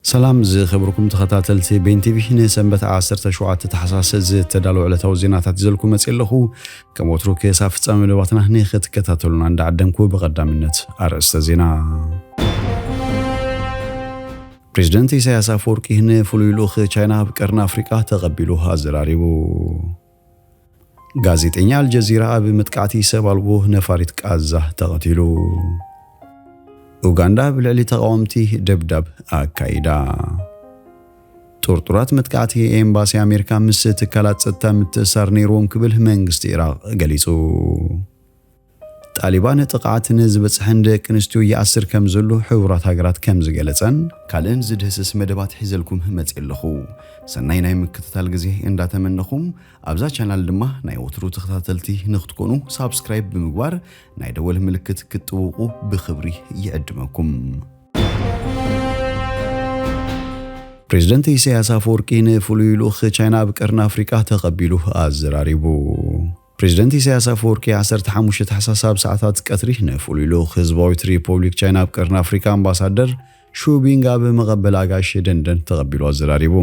ሰላም ዝኸበርኩም ተኸታተልቲ ቤን ቲቪ፣ ንሰንበት ዓሰርተ ሸውዓተ ታሕሳስ ዝተዳለወ ዕለታዊ ዜናታት ይዘልኩም መፅእ ኣለኹ። ከም ወትሩ ክሳብ ፍጻሜ መደባትና ንክትከታተሉና እንዳዓደምኩ፣ ብቐዳምነት ኣርእስተ ዜና። ፕሬዝደንት ኢሳያስ ኣፈወርቂ ንፍሉይ ልኡኽ ቻይና ኣብ ቀርኒ ኣፍሪቃ ተቐቢሉ ኣዘራሪቡ። ጋዜጠኛ ኣልጀዚራ ኣብ መጥቃዕቲ ሰብ ኣልቦ ነፋሪት ቃዛ ተቐቲሉ። ኡጋንዳ ኣብ ልዕሊ ተቓወምቲ ደብዳብ ኣካይዳ። ጥርጡራት መጥቃዕቲ ኤምባሲ ኣሜሪካ ምስ ትካላት ጸጥታ ምትእሳር ነይርዎም ክብል መንግስቲ ኢራቕ ገሊጹ። ጣሊባን ጥቕዓት ንዝበጽሐን ደቂ ኣንስትዮ ይኣስር ከም ዘሎ ሕቡራት ሃገራት ከም ዝገለጸን ካልእን ዝድህስስ መደባት ሒዘልኩም መጽእ ኣለኹ። ሰናይ ናይ ምክትታል ግዜ እንዳተመነኹም፣ ኣብዛ ቻናል ድማ ናይ ወትሩ ተኸታተልቲ ንክትኮኑ ሳብስክራይብ ብምግባር ናይ ደወል ምልክት ክትጥውቑ ብኽብሪ ይዕድመኩም። ፕሬዝደንት ኢሳያስ ኣፈወርቂ ንፍሉይ ልኡኽ ቻይና ኣብ ቀርኒ ኣፍሪቃ ተቐቢሉ ኣዘራሪቡ። ፕሬዝደንት ኢሳያስ ኣፈወርቂ ዓሰርተ ሓሙሽተ ታሕሳስ ኣብ ሰዓታት ቀትሪ ንፍሉይ ልኡኽ ህዝባዊት ሪፐብሊክ ቻይና ኣብ ቀርኒ ኣፍሪቃ ኣምባሳደር ሹ ቢንግ ኣብ መቐበል ኣጋይሽ ደንደን ተቐቢሉ ኣዘራሪቡ።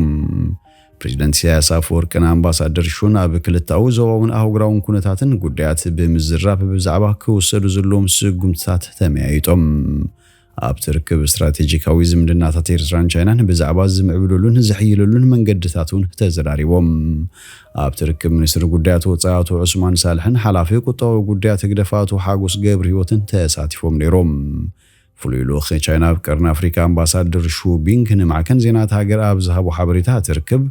ፕሬዝደንት ኢሳያስ ኣፈወርቅን ኣምባሳደር ሹን ኣብ ክልታዊ ዞባውን ኣህጉራውን ኩነታትን ጉዳያት ብምዝራብ ብዛዕባ ክውሰዱ ዘለዎም ስጉምትታት ተመያይጦም። ኣብቲ ርክብ ስትራቴጂካዊ ዝምድናታት ኤርትራን ቻይናን ብዛዕባ ዝምዕብለሉን ዝሕይለሉን መንገድታት እውን ተዘራሪቦም። ኣብቲ ርክብ ሚኒስትር ጉዳያት ወጻኢ ኣቶ ዑስማን ሳልሕን ሓላፊ ቁጠባዊ ጉዳያት ህግደፍ ኣቶ ሓጎስ ገብረ ህይወትን ተሳቲፎም ነይሮም። ፍሉይ ልኡኽ ቻይና ኣብ ቀርኒ ኣፍሪካ ኣምባሳደር ሹ ቢንግ ንማዕከን ዜናት ሃገር ኣብ ዝሃቦ ሓበሬታ፣ እቲ ርክብ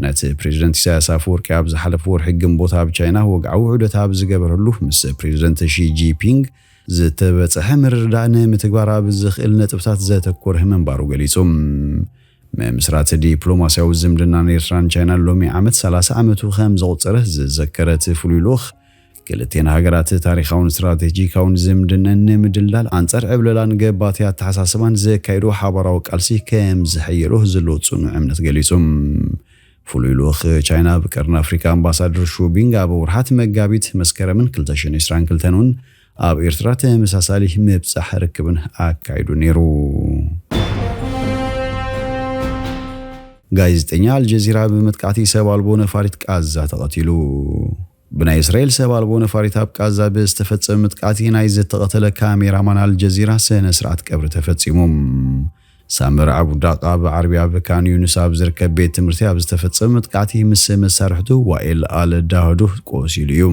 ነቲ ፕሬዝደንት ኢሳያስ ኣፈወርቂ ኣብ ዝሓለፈ ወርሒ ግንቦት ኣብ ቻይና ወግዓዊ ውዕደት ኣብ ዝገበረሉ ምስ ፕሬዝደንት ሺ ጂፒንግ ዝተበጽሐ ምርድዳእ ንምትግባር ኣብ ዝኽእል ነጥብታት ዘተኮረ ምንባሩ ገሊጹ። ምምስራት ዲፕሎማስያዊ ዝምድና ኤርትራን ቻይናን ሎሚ ዓመት ሰላሳ ዓመቱ ከም ዘቑጸረ ዝዘከረ እቲ ፍሉይ ልኡኽ፣ ክልቴን ሃገራት ታሪኻውን ስትራቴጂካውን ዝምድነን ንምድልዳል ኣንጻር ዕብለላን ገባቲ ኣተሓሳስባን ዘካየዶ ሓባራዊ ቃልሲ ከም ዝሕየሎ ዘለዎ ጽኑዕ እምነት ገሊጹ። ፍሉይ ልኡኽ ቻይና ኣብ ቀርኒ ኣፍሪካ ኣምባሳደር ሹ ቢንግ ኣብ ወርሓት መጋቢት መስከረምን ክልተ ሽሕን ዕስራን ክልተን እውን ኣብ ኤርትራ ተመሳሳሊ ምብጻሕ ርክብን ኣካይዱ ነይሩ። ጋዜጠኛ ኣልጀዚራ ብምጥቃዕቲ ሰብ ኣልቦ ነፋሪት ቃዛ ተቐቲሉ። ብናይ እስራኤል ሰብ ኣልቦ ነፋሪት ኣብ ቃዛ ብዝተፈጸመ መጥቃዕቲ ናይ ዝተቐተለ ካሜራማን ኣልጀዚራ ስነ ስርዓት ቀብሪ ተፈጺሙ። ሳምር ኣቡ ዳቃ ኣብ ዓርቢ ኣብ ካን ዩኑስ ኣብ ዝርከብ ቤት ትምህርቲ ኣብ ዝተፈጸመ መጥቃዕቲ ምስ መሳርሕቱ ዋኤል ኣል ዳህዱ ቆሲሉ እዩ።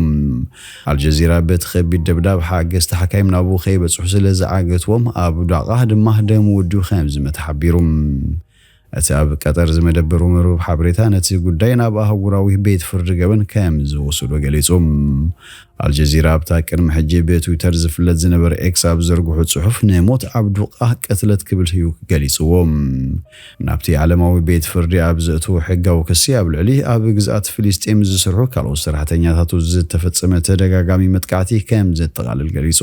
ኣልጀዚራ በቲ ከቢድ ደብዳብ ሓገዝቲ ሓካይም ናብኡ ከይበጽሑ ስለ ዝዓገትዎም፣ ኣቡ ዳቃ ድማ ደም ወዲኡ ከም ዝመተ ሓቢሩ። እቲ ኣብ ቀጠር ዝመደበሩ መርበብ ሓበሬታ ነቲ ጉዳይ ናብ ኣህጉራዊ ቤት ፍርዲ ገበን ከም ዝወሰዶ ገሊጹ። ኣልጀዚራ ኣብታ ቅድሚ ሕጂ ብትዊተር ዝፍለጥ ዝነበረ ኤክስ ኣብ ዘርግሑ ጽሑፍ፣ ንሞት ዓብዱቃ ቅትለት ክብል እዩ ገሊጽዎ። ናብቲ ዓለማዊ ቤት ፍርዲ ኣብ ዘእትዎ ሕጋዊ ክሲ፣ ኣብ ልዕሊ ኣብ ግዝኣት ፍልስጤም ዝሰርሑ ካልኦት ሰራሕተኛታቱ ዝተፈጸመ ተደጋጋሚ መጥቃዕቲ ከም ዘጠቓልል ገሊጹ።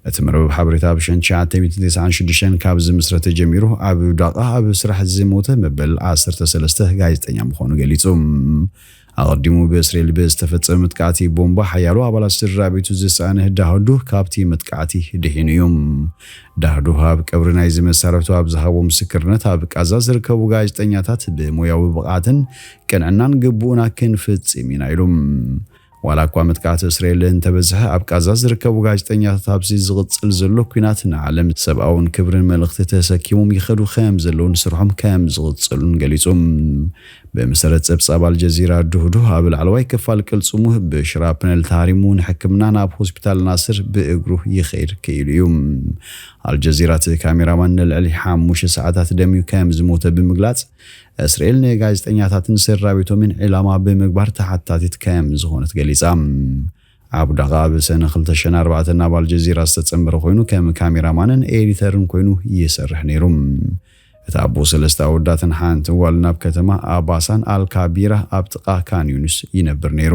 እቲ መርበብ ሓበሬታ ኣብ ሽሕን ትሽዓተ ሚእትን ተስዓን ሽዱሽተን ካብ ዝምስረት ጀሚሩ፣ ኣብ ዳቃ ኣብ ስራሕ ዝሞተ መበል ዓሰርተ ሰለስተ ጋዜጠኛ ምዃኑ ገሊጹ። ኣቐዲሙ ብእስራኤል ብዝተፈጸመ መጥቃዕቲ ቦምባ ሓያሎ ኣባላት ስድራ ቤቱ ዝሰኣነ ዳህዱ ካብቲ መጥቃዕቲ ድሒኑ እዩ። ዳህዱ ኣብ ቀብሪ ናይዚ መሳርሕቱ ኣብ ዝሃቦ ምስክርነት፣ ኣብ ቃዛ ዝርከቡ ጋዜጠኛታት ብሞያዊ ብቕዓትን ቅንዕናን ግቡእና ክንፍጽም ኢና ኢሉ። ዋላ እኳ መጥቃዕቲ እስራኤል እንተበዝሐ፣ ኣብ ቃዛ ዝርከቡ ጋዜጠኛታት ኣብዚ ዝቕጽል ዘሎ ኲናት ንዓለም ሰብኣውን ክብርን መልእኽቲ ተሰኪሞም ይኸዱ ከም ዘለውን ስርሖም ከም ዝቕጽሉን ገሊጹ። ብመሰረት ጸብጻብ ኣልጀዚራ፣ ዱህዱህ ኣብ ላዕለዋይ ክፋል ቅልጽሙ ብሽራፕነል ተሃሪሙ ንሕክምና ናብ ሆስፒታል ናስር ብእግሩ ይኸይድ ክኢሉ እዩ። ኣልጀዚራ እቲ ካሜራማን ንልዕሊ ሓሙሽተ ሰዓታት ደም እዩ ከም ዝሞተ ብምግላጽ፣ እስራኤል ንጋዜጠኛታትን ስድራ ቤቶምን ዒላማ ብምግባር ተሓታቲት ከም ዝኾነት ገሊጻ። ዓብዳቃ ኣብ ሰነ ክልተ ሽሕን ኣርባዕተን ናብ ኣልጀዚራ ዝተጸንበረ ኮይኑ፣ ከም ካሜራማንን ኤዲተርን ኮይኑ ይሰርሕ ነይሩ። እቲ ኣቦ ሰለስተ ኣወዳትን ሓንቲ ጓልን ኣብ ከተማ ኣባሳን ኣልካቢራ ኣብ ጥቓ ካን ዩኒስ ይነብር ነይሩ።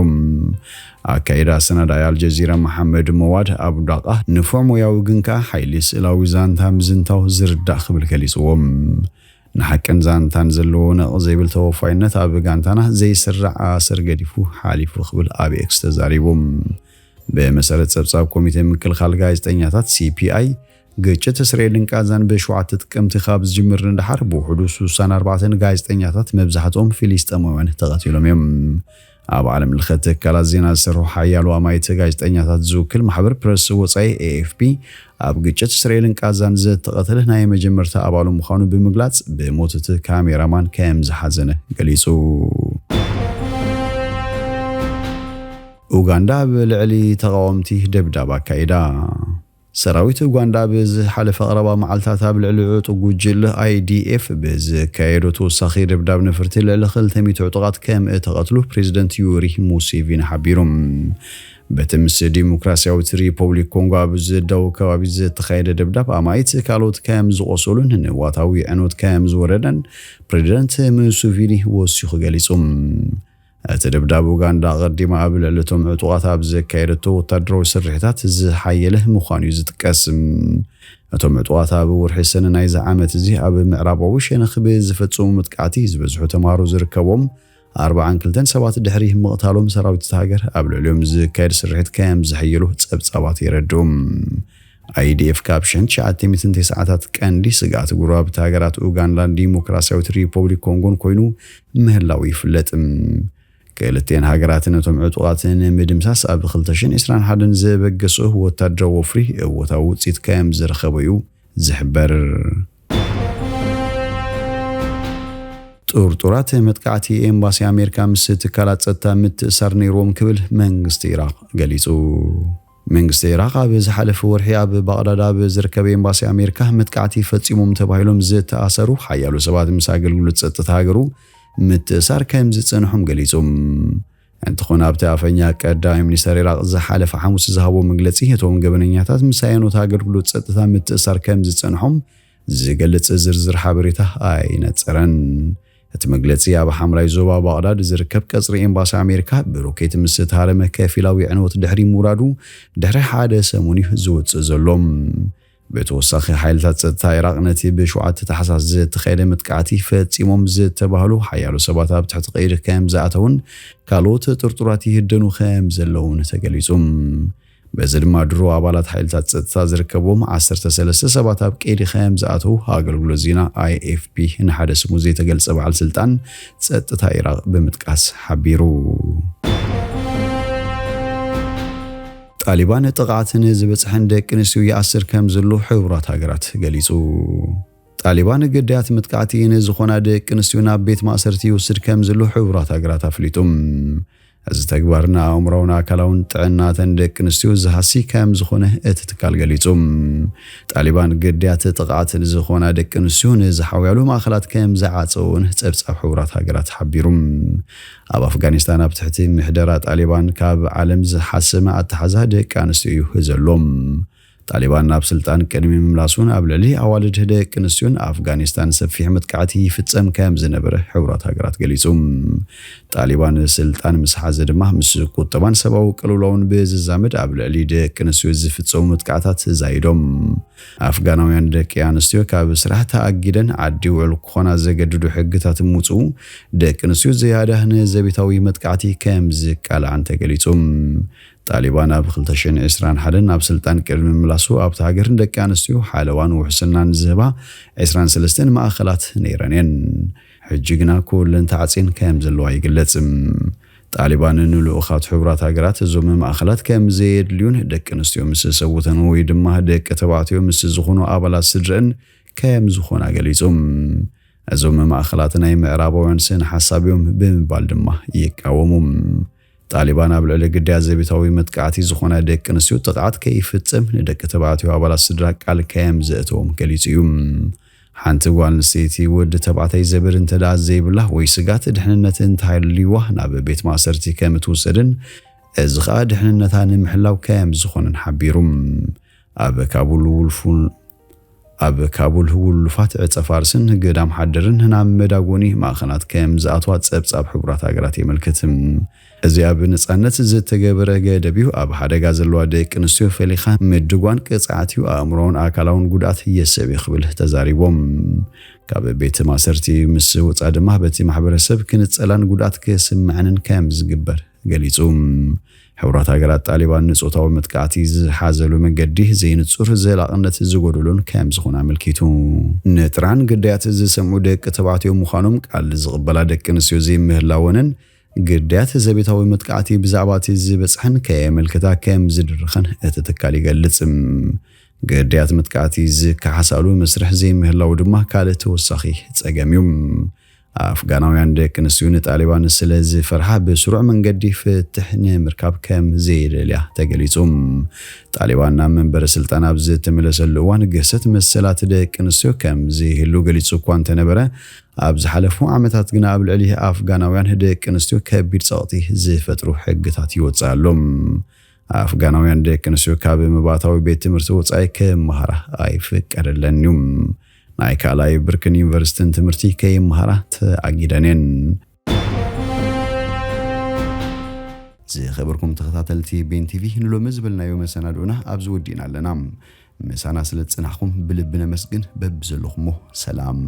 ኣካይዳ ኣሰናዳኢ ኣልጀዚራ መሓመድ መዋድ፣ ኣቡዳቃ ንፉዕ ሞያዊ ግን ከኣ ሓይሊ ስእላዊ ዛንታ ምዝንታው ዝርዳእ ክብል ገሊጽዎ። ንሓቅን ዛንታን ዘለዎ ነቕ ዘይብል ተወፋይነት ኣብ ጋንታና ዘይስራዕ ኣሰር ገዲፉ ሓሊፉ ክብል ኣብ ኤክስ ተዛሪቡ። ብመሰረት ጸብጻብ ኮሚቴ ምክልኻል ጋዜጠኛታት ሲ ፒ ኣይ፣ ግጭት እስራኤልን ቃዛን ብሸውዓተ ጥቅምቲ ካብ ዝጅምር ንደሓር ብውሕዱ ስሳን ኣርባዕተን ጋዜጠኛታት፣ መብዛሕትኦም ፊሊስጠማውያን፣ ተቐቲሎም እዮም። ኣብ ዓለም ለኸ ትካላት ዜና ዝሰርሑ ሓያሎ ኣማይቲ ጋዜጠኛታት ዝውክል ማሕበር ፕረስ ወጻኢ ኤ ኤፍ ፒ፣ ኣብ ግጭት እስራኤልን ቃዛን ዝተቐተለ ናይ መጀመርታ ኣባሉ ምዃኑ ብምግላጽ፣ ብሞት እቲ ካሜራማን ከም ዝሓዘነ ገሊጹ። ኡጋንዳ ኣብ ልዕሊ ተቓወምቲ ደብዳብ ኣካይዳ። ሰራዊት ኡጋንዳ ብዝሓለፈ ቀረባ መዓልታት ኣብ ልዕሊ ዕጡቕ ጉጅለ ኣይ ዲ ኤፍ ብዝካየዶ ተወሳኺ ደብዳብ ነፈርቲ ልዕሊ ክልተ ሚእቲ ዕጡቓት ከም እተቐትሉ ፕሬዚደንት ዩሪ ሙሴቪኒ ሓቢሩ። በቲ ምስ ዲሞክራሲያዊት ሪፖብሊክ ኮንጎ ኣብ ዝዳው ከባቢ ዝተኻየደ ደብዳብ ኣማኢት ካልኦት ከም ዝቖሰሉን ንዋታዊ ዕንወት ከም ዝወረደን ፕሬዚደንት ሙሴቪኒ ወሲኹ ገሊጹ። እቲ ደብዳብ ኡጋንዳ ኣቐዲማ ኣብ ልዕሊ እቶም ዕጡቓት ኣብ ዘካየደቶ ወታደራዊ ስርሒታት ዝሓየለ ምዃኑ እዩ ዝጥቀስ። እቶም ዕጡቓት ኣብ ወርሒ ሰነ ናይዚ ዓመት እዚ ኣብ ምዕራባዊ ሸነኽ ብዝፈጸሙ መጥቃዕቲ ዝበዝሑ ተምሃሮ ዝርከቦም ኣርባዓን ክልተን ሰባት ድሕሪ ምቕታሎም ሰራዊት እታ ሃገር ኣብ ልዕሊኦም ዝካየድ ስርሒት ከም ዘሐየሉ ጸብጻባት የረድኡ። ኣይ ዲ ኤፍ ካብ ሽሕን ትሽዓተ ሚእትን ተስዓታት ቀንዲ ስግኣት ጎረባብቲ ሃገራት ኡጋንዳን ዲሞክራሲያዊት ሪፖብሊክ ኮንጎን ኮይኑ ምህላው ይፍለጥ። ክልቲኤን ሃገራት ነቶም ዕጡቓት ንምድምሳስ ኣብ ክልተ ሽሕን ዕስራን ሓደን ዘበገስኦ ወታደራዊ ወፍሪ እወታዊ ውፅኢት ከም ዝረኸበ እዩ ዝሕበር። ጥርጡራት መጥቃዕቲ ኤምባሲ ኣሜሪካ ምስ ትካላት ጸጥታ ምትእሳር ነይርዎም ክብል መንግስቲ ኢራቕ ገሊጹ። መንግስቲ ኢራቕ ኣብ ዝሓለፈ ወርሒ ኣብ ባቕዳድ ኣብ ዝርከብ ኤምባሲ ኣሜሪካ መጥቃዕቲ ፈጺሞም ተባሂሎም ዝተኣሰሩ ሓያሎ ሰባት ምስ ኣገልግሎት ጸጥታ ሃገሩ ምትእሳር ከም ዝጸንሖም ገሊጹ። እንተኾነ ኣብቲ ኣፈኛ ቀዳማይ ሚኒስተር ኢራቕ ዝሓለፈ ሓሙስ ዝሃቦ መግለጺ፣ እቶም ገበነኛታት ምስ ኣየኖት ኣገልግሎት ጸጥታ ምትእሳር ከም ዝጸንሖም ዝገልጽ ዝርዝር ሓበሬታ ኣይነጸረን። እቲ መግለጺ ኣብ ሓምላይ ዞባ ባቕዳድ ዝርከብ ቀጽሪ ኤምባሲ ኣሜሪካ ብሮኬት ምስ ተሃረመ ከፊላዊ ዕንወት ድሕሪ ምውራዱ ድሕሪ ሓደ ሰሙን እዩ ዝወጽእ ዘሎ። ብተወሳኺ ሓይልታት ጸጥታ ኢራቕ ነቲ ብሸውዓተ ታሕሳስ ዝተኻየደ መጥቃዕቲ ፈጺሞም ዝተባህሉ ሓያሎ ሰባት ኣብ ትሕቲ ቀይዲ ከም ዝኣተውን ካልኦት ጥርጡራት ይህደኑ ከም ዘለውን ተገሊጹ። በዚ ድማ ድሮ ኣባላት ሓይልታት ጸጥታ ዝርከብዎም ዓሰርተ ሰለስተ ሰባት ኣብ ቀይዲ ከም ዝኣተዉ ኣገልግሎት ዜና ኣይ ኤፍ ፒ ንሓደ ስሙ ዘይተገልጸ በዓል ስልጣን ጸጥታ ኢራቕ ብምጥቃስ ሓቢሩ። ጣሊባን ጥቕዓት ንዝበጽሐን ደቂ ኣንስትዮ ይኣስር ከም ዘሎ ሕቡራት ሃገራት ገሊጹ። ጣሊባን ግዳያት መጥቃዕቲ ንዝኾና ደቂ ኣንስትዮ ናብ ቤት ማእሰርቲ ይወስድ ከም ዘሎ ሕቡራት ሃገራት ኣፍሊጡ። እዚ ተግባር ንኣእምሮውን ኣካላውን ጥዕናተን ደቂ ኣንስትዮ ዝሃሲ ከም ዝኾነ እቲ ትካል ገሊጹ። ጣሊባን ግዳያት ጥቕዓት ንዝኾና ደቂ ኣንስትዮ ንዝሓውያሉ ማእከላት ከም ዝዓጸወ እውን ጸብጻብ ሕቡራት ሃገራት ሓቢሩ። ኣብ ኣፍጋኒስታን ኣብ ትሕቲ ምሕደራ ጣሊባን ካብ ዓለም ዝሓሰመ ኣተሓዛ ደቂ ኣንስትዮ እዩ ዘሎ። ጣሊባን ናብ ስልጣን ቅድሚ ምምላሱን ኣብ ልዕሊ ኣዋልድ ደቂ ኣንስትዮን ኣፍጋኒስታን ሰፊሕ መጥቃዕቲ ይፍጸም ከም ዝነበረ ሕቡራት ሃገራት ገሊጹ። ጣሊባን ስልጣን ምስ ሓዘ ድማ ምስ ቁጠባን ሰብኣዊ ቅልውላውን ብዝዛመድ ኣብ ልዕሊ ደቂ ኣንስትዮ ዝፍጸሙ መጥቃዕታት ዛይዶም። ኣፍጋናውያን ደቂ ኣንስትዮ ካብ ስራሕ ተኣጊደን ዓዲ ውዕል ክኾና ዘገድዱ ሕግታት ምውፅኡ ደቂ ኣንስትዮ ዝያዳ ንዘቤታዊ መጥቃዕቲ ከም ዝቃልዓን ተገሊጹ። ጣሊባን ኣብ ክልተ ሽሕን ዕስራን ሓደን ናብ ስልጣን ቅድሚ ምላሱ ኣብታ ሃገር ንደቂ ኣንስትዮ ሓለዋን ውሕስናን ዝህባ ዕስራን ሰለስተን ማእኸላት ነይረን እየን። ሕጂ ግና ኩለን ተዓጽየን ከም ዘለዋ ይግለጽ። ጣሊባን ንልኡኻት ሕቡራት ሃገራት እዞም ማእኸላት ከም ዘየድልዩን ደቂ ኣንስትዮ ምስ ሰብኡተን ወይ ድማ ደቂ ተባዕትዮ ምስ ዝኾኑ ኣባላት ስድረን ከም ዝኾና ገሊጹ። እዞም ማእኸላት ናይ ምዕራባውያን ስነ ሓሳብ እዮም ብምባል ድማ ይቃወሙ። ጣሊባን ኣብ ልዕሊ ግዳያት ዘቤታዊ መጥቃዕቲ ዝኾና ደቂ ኣንስትዮ ጥቕዓት ከይፍጸም ንደቂ ተባዕትዮ ኣባላት ስድራ ቃል ከም ዘእተዎም ገሊጹ እዩ። ሓንቲ ጓል ኣንስተይቲ ወዲ ተባዕታይ ዘበር እንተ ደኣ ዘይብላ ወይ ስጋት ድሕንነት እንተሃልዩዋ ናብ ቤት ማእሰርቲ ከም እትውሰድን እዚ ኸኣ ድሕንነታ ንምሕላው ከም ዝኾነን ሓቢሩ። ኣብ ካቡል ውልፉ ኣብ ካቡል ውሉፋት ዕጸ ፋርስን ገዳም ሓደርን ናብ መዳጎኒ ማእኸላት ከም ዝኣትዋ ጸብጻብ ሕቡራት ሃገራት የመልክት። እዚ ኣብ ነጻነት ዝተገበረ ገደብ እዩ። ኣብ ሓደጋ ዘለዋ ደቂ ኣንስትዮ ፈሊኻ ምድጓን ቅጽዓት እዩ። ኣእምሮውን ኣካላውን ጉድኣት የስዕብ እዩ ክብል ተዛሪቦም። ካብ ቤት ማእሰርቲ ምስ ወጻ ድማ በቲ ማሕበረሰብ ክንጸላን ጉድኣት ክስምዐንን ከም ዝግበር ገሊጹ። ሕቡራት ሃገራት ጣሊባን ንጾታዊ መጥቃዕቲ ዝሓዘሉ መገዲ ዘይንጹር፣ ዘላቕነት ዝጎደሎን ከም ዝኾነ ኣመልኪቱ። ንጥራን ግዳያት ዝሰምዑ ደቂ ተባዕትዮ ምዃኖም ቃል ዝቕበላ ደቂ ኣንስትዮ ዘይምህላወንን ግዳያት ዘቤታዊ መጥቃዕቲ ብዛዕባ እቲ ዝበጽሐን ከየመልክታ ከም ዝድርኸን እቲ ትካል ይገልጽ። ግዳያት መጥቃዕቲ ዝከሓሳሉ መስርሕ ዘይምህላው ድማ ካልእ ተወሳኺ ጸገም እዩ። ኣፍጋናውያን ደቂ ኣንስትዮ ንጣሊባን ስለ ዝፈርሓ ብስሩዕ መንገዲ ፍትሕ ንምርካብ ከም ዘይደልያ ተገሊጹ። ጣሊባን ናብ መንበረ ስልጣን ኣብ ዝተመለሰሉ እዋን ግህሰት መሰላት ደቂ ኣንስትዮ ከም ዝህሉ ገሊጹ እኳ እንተነበረ፣ ኣብ ዝሓለፉ ዓመታት ግና ኣብ ልዕሊ ኣፍጋናውያን ደቂ ኣንስትዮ ከቢድ ጸቕጢ ዝፈጥሩ ሕግታት ይወጽእ ኣሎ። ኣፍጋናውያን ደቂ ኣንስትዮ ካብ መባእታዊ ቤት ትምህርቲ ወጻኢ ክመሃራ ኣይፍቀደለን እዩ። ናይ ካልኣይ ብርክን ዩኒቨርሲቲን ትምህርቲ ከይመሃራ ተኣጊደን እየን። ዝኸበርኩም ተኸታተልቲ ቤን ቲቪ፣ ንሎሚ ዝበልናዮ መሰናድኦና ኣብዚ ወዲእና ኣለና። ምሳና ስለ ዝጸናሕኩም ብልቢ ነመስግን። በብዘለኹሞ ሰላም።